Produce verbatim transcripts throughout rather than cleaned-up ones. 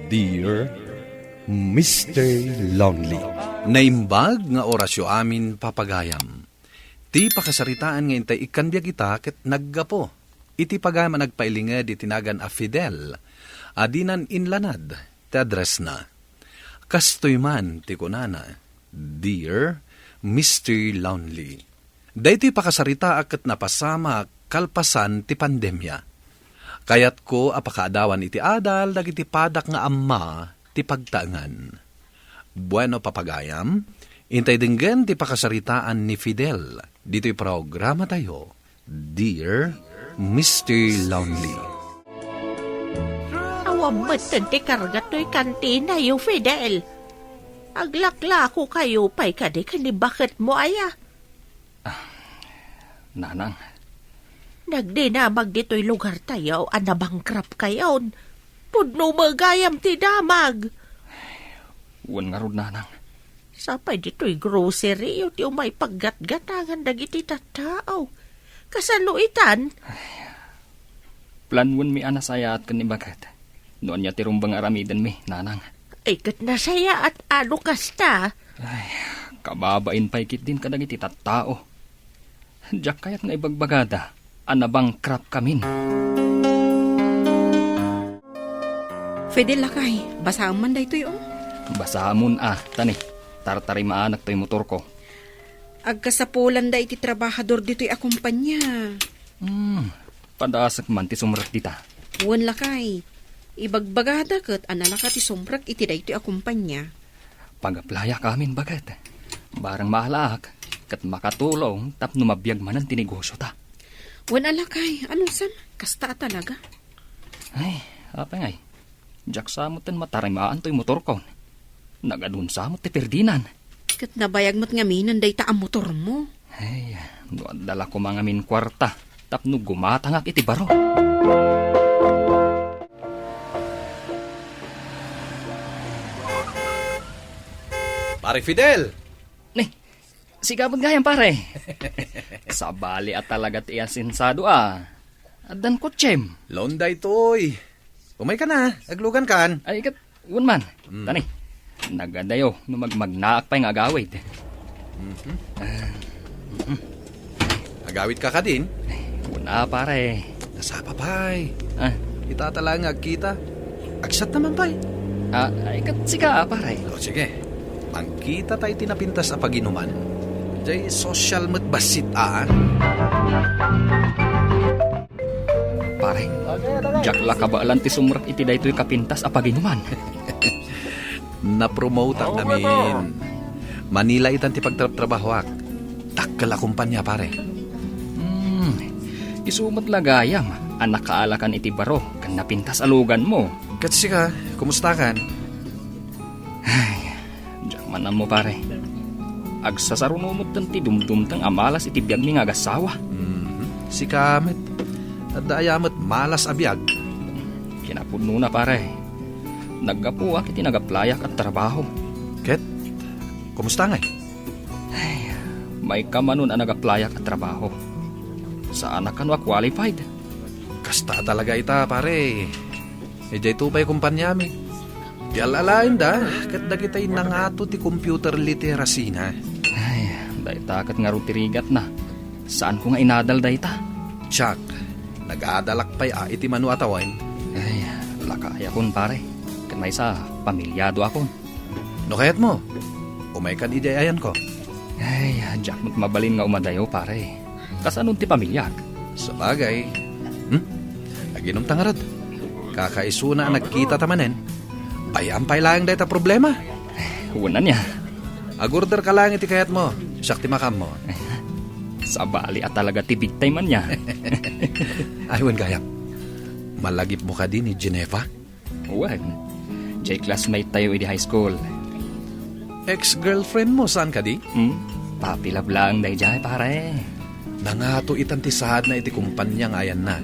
Dear Mister Lonely. Naimbag nga orasyo amin, papagayam. Ti pakasaritaan nga intay ikkan biag ita ket naggapu iti pagayam a nagpailinged iti nagan a Fidel a dinan inlanad ti addressna. Kastoy man ti kunana, "Dear Mister Lonely." Daytoy pakasaritaak ket napasamak kalpasan ti pandemia. Kayatko a pakaadawan iti adal dagiti padak nga amma ti pagtaengan. Bueno, papagayam, intay denggen ti pakasaritaan ni Fidel ditoy programatayo, Dear Mister Lonely. Awan metten ti karga toy kantinayo, Fidel. Aglaklako kayo pay kadi ken ni baketmo aya? Ah, Nanang. Nagdinamag ditoy lugartayo a nabankrupt kayon. Pudno met gayam ti damag. Wen ngarud, Nanang. Sapay ditoy grocery yo ti umay paggatgatangan dagiti tattao. Kasano itan? Planwenmi a nasayaat ken ni baket no ania ti rumbeng aramidenmi, Nanang. Ay, ket nasayaat a no kasta. Ay, kababain pay ketdin kadagiti tattao. Diak kayat nga ibagbagada a nabankrupt kamin. Fidel, lakay, basaem man daytoy, oh. Basaemon a, tani, tartarimaanak toy motorko. Agkasapulanda iti trabahador ditoy a kumpanya. Hmm, padasek man ti sumrek dita. Wen, lakay, ibagbagada ket a nalaka ti sumrek iti daytoy a kumpanya. Pag-applyak amin, baket. Barang maalaak, ket makatulong tapno mabiag manen ti negosiota. Wen a, lakay, anusam, kasta a talaga. Ay, apay ngay. Diak sa metten matarimaan toy motorkon. Nagadun sa met ti perdinan. Ket nabayag met ngaminen dayta a motormo. Ay, no adda la koma ngamin kuarta, tapno gumatangak iti baro. Pare Fidel! Ni, sika met gayam, pare. Sabali a talaga ti asensado, a. Addan kotsem. Laon daytoy. Umayka na, aglugankan. Ay, ket, wen man. Mm. Tani, nagadayo no magmagnaak pay nga agawid. Mhm. Ah, mhm. Agawidka kadin? Ay, wen a, pare. Nasapa pay. Ah. Itata laeng nga agkita. Agsat naman pay. Ah, ay, ket sika, pare. O, sige. Mangkita tayo ti napintas a paginuman. Jay social met bassit, a. Pare, diak la kabaelan ti sumrek iti daytoy kapintas a paginuman. Napromoteak ngamin. Manila itan ti pagtrabtrabahoak. Dakkel a kumpanya, pare. Hmm, isu met la gayam a nakaalakan iti baro ken napintas a luganmo. Ket sika, kumustakan? Ay, diak man ammo, pare. Agsasaruno metten ti dumdumteng a malas iti biagmi nga agassawa. Mhm. Sika met. Adda aya met malas a biag? Kinapudnona, pare. Naggapuak iti nag-applyak a trabaho. Ket, kumusta ngay? Ay, maikamanon a nag-applyak a trabaho. Saanak kano a qualified. Kasta talaga ita, pare. Idiay to pay kumpanyami. Ti al-alaenda, ket dagitay nangato ti computer literacina. Ay, dayta ket ngarud ti rigatna. Saanko nga inadal dayta. Chuck, nagadalak pay a iti mano a tawen. Ay, lakayakon, pare. Ket maysa, pamilyado akon. No kayatmo, umaykan idiay ayanko. Ay, diak met mabalin nga umadayo, pare. Kasanon ti pamiliak? Sabagay. Hmm? Aginom ta ngarud. Kakaisuna a nagkita ta manen. Bay-am pay laeng dayta problema. Wen ania? Agorder ka laeng iti kayatmo. Siak ti makaammo. Sabali a talaga ti bigtay man nia. Ay, wen gayam. Malagipmo kadi ni Genefa? Wen, jay classmate tayo idi high school. Ex-girlfriend mo, saan kadi? Hmm? Papi love laeng dayjay, pare. Nangato itan ti saadna iti kumpanya nga ayanna.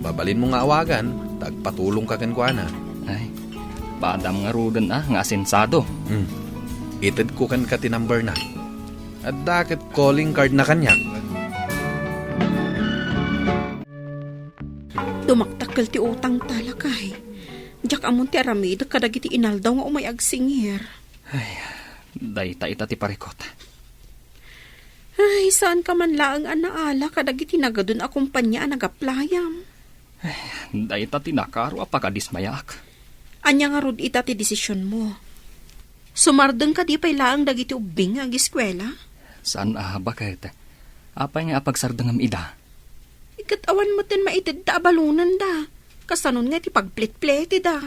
Mabalinmo nga awagan, ta agpatulongka kenkuana. Ay, padam ngaruden a nga asensado. Hmm. Itedko kenka ti numberna. Adda ket calling cardna kaniak. Dumakdakkel ti utangta, lakay. Diak ammon ti aramidek kadagiti inaldaw nga umay agsingir. Ay, dayta ita ti parikot. Ay, saanka man laeng a naala kadagiti nagadun a kompania a nagaplayam. Ay, dayta ti nakaro a pakadismayaak. Ania ngarud ita ti desisionmo? Sumardeng kadi pay laeng dagiti ubbing nga agiskuela? Saan a, baket? Apay nga apagsardengem ida? Ket awan met ti maitedda a balonanda. Kasanon nga iti pagplitplitida?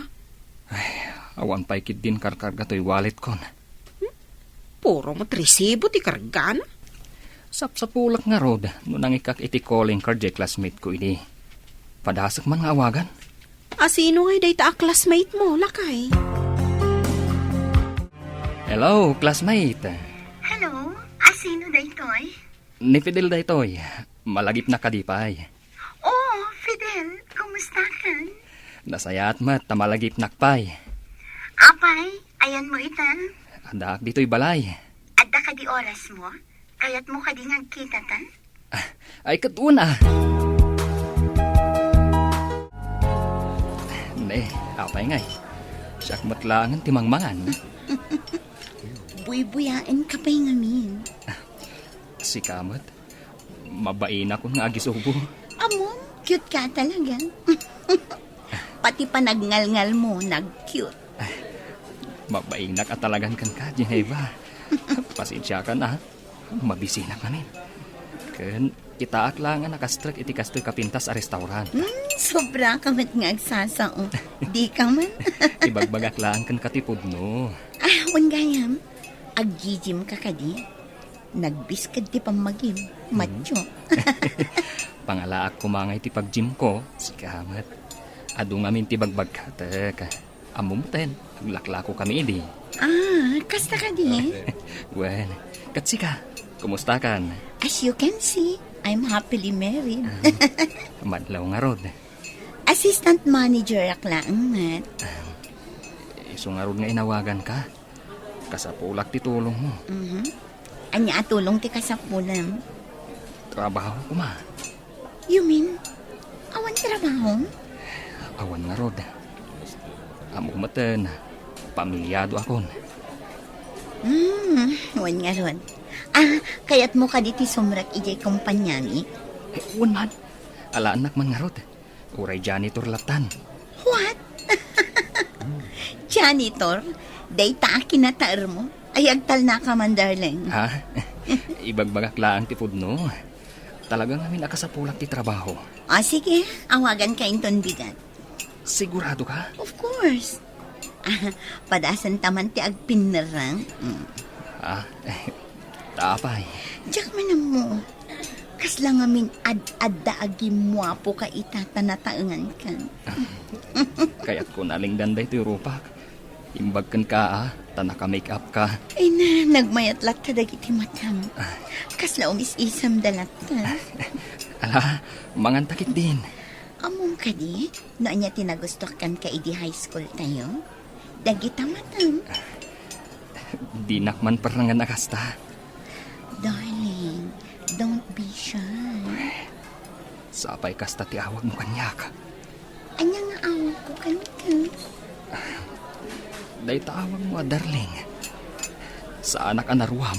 Ay, awan pay ketdin karkarga toy walletkon. Hmm? Puro met resibo ti kargana. Sapsapulak ngarud no nangikak iti calling card jay classmate ko idi. Padasek man nga awagan. Asino ngay dayta a classmate mo, lakay? Hello, classmate. Hello, asino daytoy? Ni Fidel daytoy. Malagipnak kadi pay? Oh, Fidel, kumusta kan? Nasayaat met ta malagipnak pay. Apay, ayanmo ita? Addaak ditoy balay. Adda kadi orasmo? Kayatmo kadi nga agkitata? Ay, ket una. Ne, apay ngay? Siak met laengen ti mangmangan. Buybuyaenka pay ngamin. Sika met? Mabainakon nga agisubo. Ammom, cute ka talaga. Pati panagngalngal mo, nag-cute. Mabainak a talagan kenka, Geneva. Pasensiakan, a. Mabisinak ngamin. Ken itaak laeng a nakastrek iti kastoy kapintas a restaurant. Hmm, sobra ka met nga agsasao. Di ka man. Ibagbagak laeng kenka ti pudno. Ah, wen gayam. Agjijim ka kadi? Nagbisked ti pammagim. Hmm. Matyo. Pangalaak koma ngay ti pagjimko, sika met. Adu ngamin ti bagbagkatek. Ammom ten, aglaklako kami idi. Ah, kasta kadi? Wen, ket sika, kumusta kan? As you can see, I'm happily married. Ah, madlaw ngarud. Assistant manager ak laeng met. Ah, isu ngarud nga inawagan ka. Kasapulak ti tulongmo. Mhm. Ania a tulong ti kasapulam? Trabaho koma. You mean, awan trabahom? Awan ngarud. Ammo met, pamiliado akon. Hmm, wen ngarud. Ah, kayatmo kadi ti sumrek idiay kompaniami? Eh, wen man. Alaennak man ngarud. Uray janitor lattan. What? Janitor? Dayta a kinataermo? Ay, agtalnaka man, darling. Ha? Ibagbagak laeng ti pudno. Talaga ngamin a kasapulak ti trabaho. O, sige. Awaganka inton bigat. Sigurado ka? Of course. Ah, padasanta man ti agpinnerrang. Mm. Ah, ta apay? Diak man ammo. Kasla ngamin ad-adda a gimmuapoka ita ta nataengankan. Kayatkon a lingdan daytoy rupak. Imbag kenka, a, ta naka-make-up ka. Ay na, nagmayat latta dagiti matam. Ah. Kasla umis-isamda latta. Ala, manganta ketdin. Ammom kadi, no ania ti nagustuak kenka idi high school tayo? Dagita matam. Dinak man parnangan a kasta. Darling, don't be shy. Sapay kasta ti awagmo kaniak. Ania nga awagko kenka? Dayta awagmo a darling. Saanak a naruam.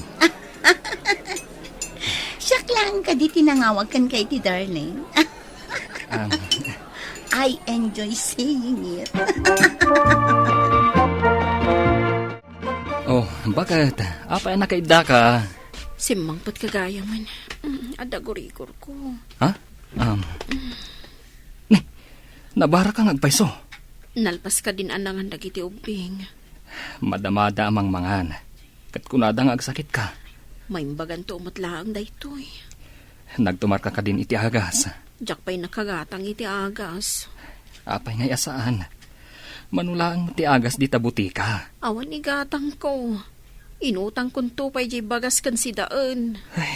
Siak laeng kadi ti nangawag kenka iti darling. Um, I enjoy saying it. Oh, baket? Apay a nakaiddaka? Simmangpet ka gayamen. Mm, adda gurigor ko. Ha? Um, ni, nabaraka nga agpayso. Nalpas kadin a nangan dagiti ubbing. Madamada a mangmangan. Ket kunada nga agsakitka. Maimbaganto met laeng daytoy. Nagtumarka kadin iti agas? Diak pay nakagatang iti agas. Apay ngay a saan? Mano laeng ti agas dita butika? Awan igatangko. Inutangkonto pay diay bagas ken sidaen. Ay,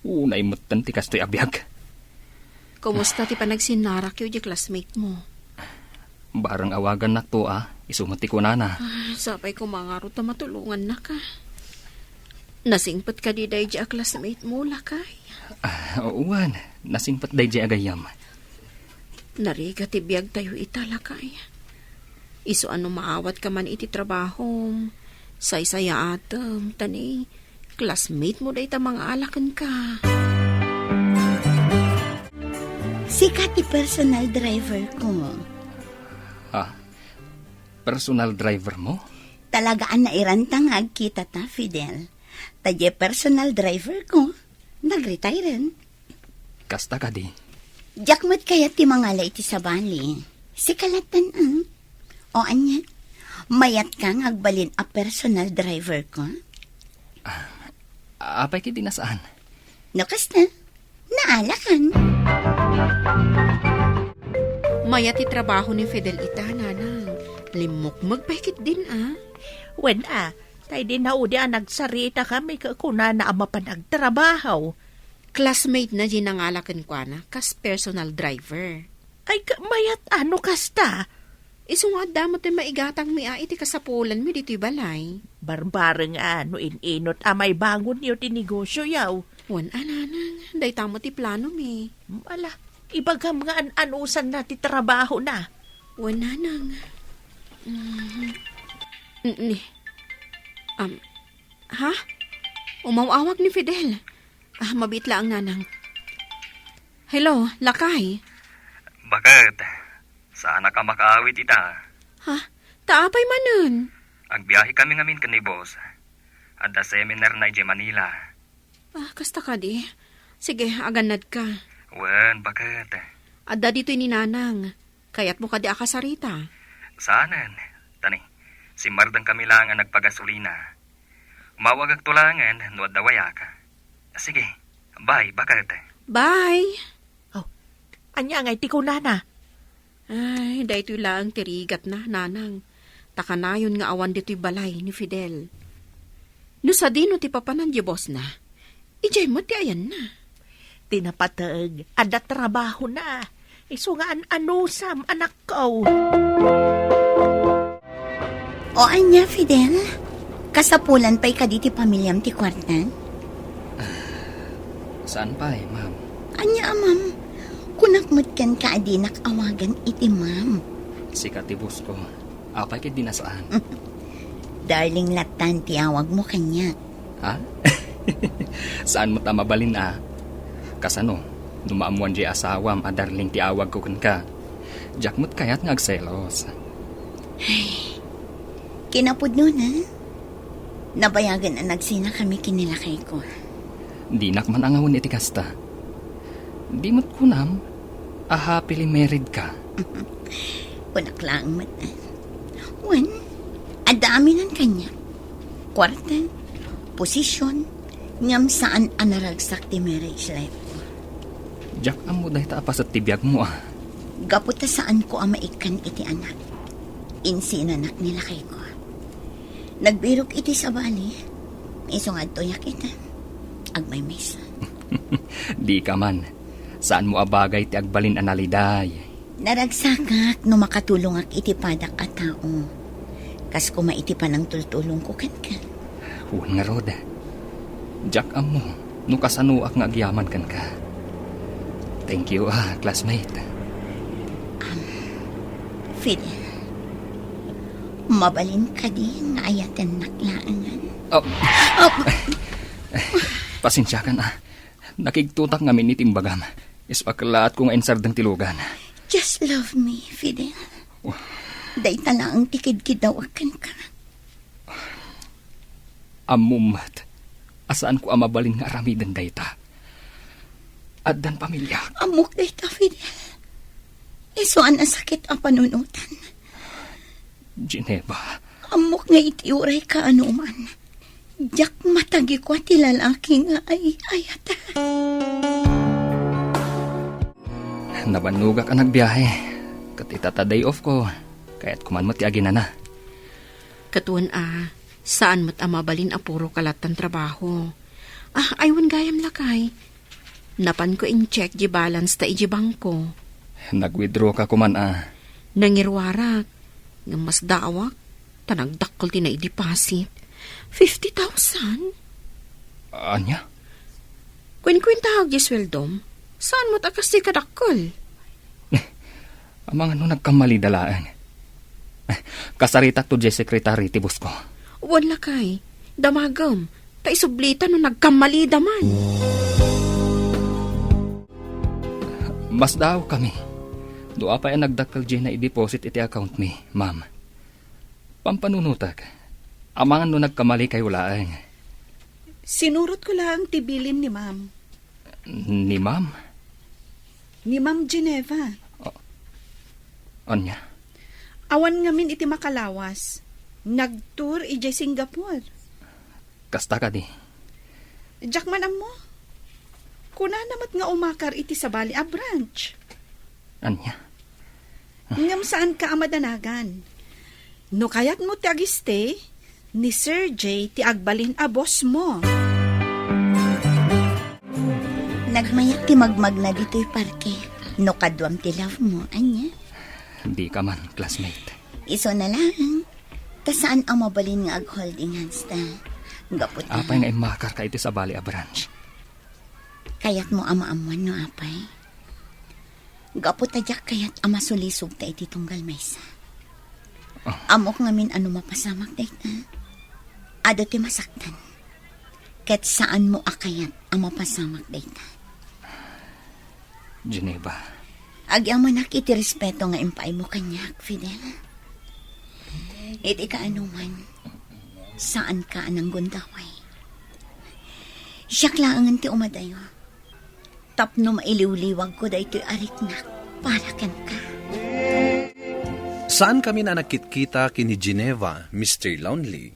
unay metten ti kastoy a biag. Kumusta ti panagsinnarakyo diay classmate mo? Bareng awagannakto a, isu met ti kunana. Ah, sapay koma ngarud ta matulongannaka. Nasingpet kadi daydiay a classmate mo, lakay? Ah, wen, nasingpet daydiay a gayyem. Narigat ti biagtayo ita, lakay. Isu a no maawatka man iti trabahom, saysayaatem, ta ni classmate mo dayta mangaala kenka. Sika ti personal driver ko. Ah, personal driver mo? Talaga a nairanta nga agkitata, Fidel. Ta diay personal driver ko, nag-retire-en. Kasta kadi? Diak met kayat ti mangala iti sabali. Sika latta, ah. O ania? Mayatka nga agbalin a personal driver ko? Ah, apay ket di nasaan? No kasta, naalakan. Mayat ti trabaho ni Fidel ita, nanang. Limmukmeg pay ketdin, ah. Wen, ah, tay di naudi a nagsarita kami ket kunana a mapan agtrabaho. Classmate na di nangala kenkuana kas personal driver. Ay, ka-, mayat a no kasta? Isu nga adda met ti maigatangmi a iti kasapulanmi ditoy balay. Barbareng a no in-inot a maibangonyo ti negosioyo. Wen a, nanang, dayta met ti planomi. Ala, ibagam nga an-anusanna ti trabahona. Wen, nanang. Mm. Ni, um, ha? Umaw-awag ni Fidel. Ah, mabiit laeng, nanang. Hello, lakay. Baket, saanak a makaawid ita. Ha? Ta apay manen? Agbiahe kami ngamin ken ni boss. Adda seminar na idiay Manila. Ah, kasta kadi. Sige, agannadka. Wen, baket. Adda ditoy ni nanang. Kayatmo kadi a kasarita? Saanen. Ta ni, simmardeng kami laeng a nagpagasolina. Umawagakto laengen no adda wayak. Sige, bye, baket. Bye. Oh, ania ngay ti kunana? Ay, daytoy laeng ti rigatna, nanang. Ta kanayon nga awan ditoy balay ni Fidel. No sadino ti papanan ti bossna, idiay met ti ayanna. Ti napateg, adda trabahona. Isu nga an-anusam, anakko. O ania, Fidel? Kasapulan pay kadi ti pamiliam ti kuarta? Saan pay, ma'am. Ania a ma'am? Kunak met kenka a dinak awagan iti ma'am. Sika ti boss ko. Apay ket di nasaan? Darling lattan ti awagmo kaniak. Ha? Saan met a mabalin a? Kasano no maammoan diay asawam a darling ti awagko kenka? Diak met kayat nga agselos. Kinapudnona, nabayagen a nagsinakami ken ni lakayko. Dinak man angawen iti kasta. Di met kunam a happily married ka? Kunak laeng met. Wen, adda aminan kaniak. Kuarta, posisyon, ngem saan a naragsak ti marriage life ko. Diak ammo dayta a paset ti biagmo, a. Gapu ta saanko a maikkan iti anak, insinanak ni lakayko. Nagbirok iti sabali, isu nga adtoyak ita. Agmaymaysa. Dika man. Saanmo a bagay ti agbalin a naliday. Naragsakak no makatulongak iti padak a tao. Kas koma iti panangtultulongko kenka. Wen ngarud, diak ammo no kasanoak nga agyaman kenka. Thank you, ah, classmate. Um, Fidel, mabalin kadi nga ayatennak laengen? Oh. Oh. Pasensiakan, ah. Nakigtotak ngamin iti imbagam. Isu a kellaatko nga insardeng ti lugan. Just love me, Fidel. Oh. Dayta laeng ti kidkiddawak kenka. Ammom met a saanko a mabalin nga aramiden dayta. Addan pamiliak. Ammok dayta, Fidel. Isu a nasakit a panunotan. Geneva. Ammok nga iti uray kaanoman, diak matagikua ti lalaki nga ay-ayatek. Nabannogak a nagbiahe. Ket ita ta day off ko, kayatko man met ti aginana. Ket wen a, saan met a mabalin a puro kalattan trabaho. Ah, ay wen gayam lakay. Napanko in-check di balance ta iji bangko. Nag-withdraw ka kuman a. Nangiruarak. Ngem masdaawak, ta nagdakkel ti naideposit. Fifty thousand? Ania? Kuenkuentaak di sueldom. Saan met a kas ti kadakkel? Amangan no nagkammalida laeng. Kasaritak to diay sekretari ti boss ko. Wen, lakay. Damagem. Ta isublita no nagkammalida man. Masdaawkami. No apay a nagdakkel diay naideposit iti account mi, ma'am. Pampanunotek. Amangan no nagkammalikayo laeng. Sinurotko laeng ti bilin ni ma'am. Ni ma'am? Ni Ma'am Geneva. Ania? Awan ngamin iti makalawas. Nagtour idiay Singapore. Kasta kadi? Diak man ammo. Kunana met nga umakar iti sabali a branch. Ania? Ngem saanka a madanagan. No kayatmo ti agistay, ni Sir Jay ti agbalin a boss mo. Nagmayat ti magmagna ditoy parke. No kaduam ti love mo, ania? Dika man, classmate. Isu na laeng. Ta saan a mabalin nga ag-holding hands ta. Gapu ta Apay nga immakarka iti sabali a branch? Kayatmo a maammuan no apay? Gapu ta diak kayat a masulisog ta iti tunggal maysa. Ah. Ammok ngamin a no mapasamak dayta, adu ti masaktan. Ket saanmo a kayat a mapasamak dayta. Geneva. Agyamanak iti respeto nga impaaymo kaniak, Fidel. Iti kaanoman, saanka a nanggundaway. Siak laengen ti umadayo. Tapno mailiwliwagko daytoy a riknak para kenka. Saankami a nagkitkita ken ni Geneva, Mister Lonely.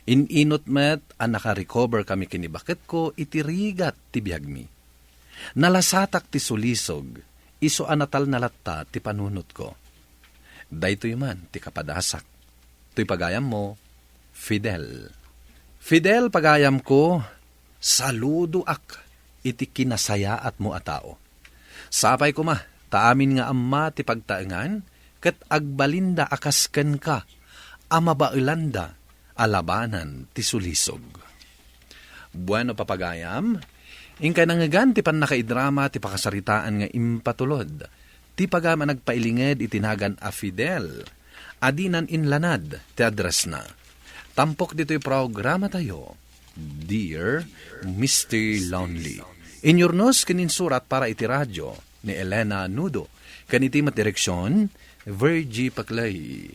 In-inut met a nakarecover kami ken ni baketko iti rigat ti biagmi. Nalasatak ti sulisog, isu a natalna latta ti panunotko. Daytoy man ti kapadasak. Toy pagayammo, Fidel. Fidel, pagayamko, saludoak iti kinasayaatmo a tao. Sapay koma ta amin nga amma ti pagtaengan ket agbalinda a kas kenka a mabaelanda a labanan ti sulisog. Bueno, papagayam, inkay nangngegan ti pannakaidrama ti pakasaritaan nga impatulod ti pagayam a nagpailinged iti nagan a Fidel a dinan inlanad ti addressna. Tampok ditoy programatayo, Dear Mister Lonely. Inyurnos ken insurat para iti radio ni Elena Nudo, ken iti met direksion, Virgie Paclay.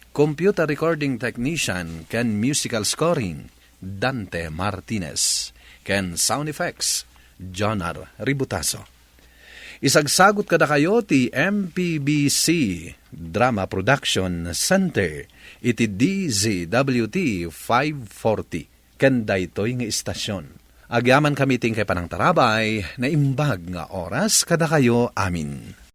Computer recording technician ken musical scoring, Dante Martinez. Ken sound effects, Jonar Ributaso. Isagsagut kadakayo ti M P B C Drama Production Center iti D Z W T five forty ken daytoy nga istasion. Agyamankami ti inkay panangtarabay, naimbag nga oras kadakayo amin.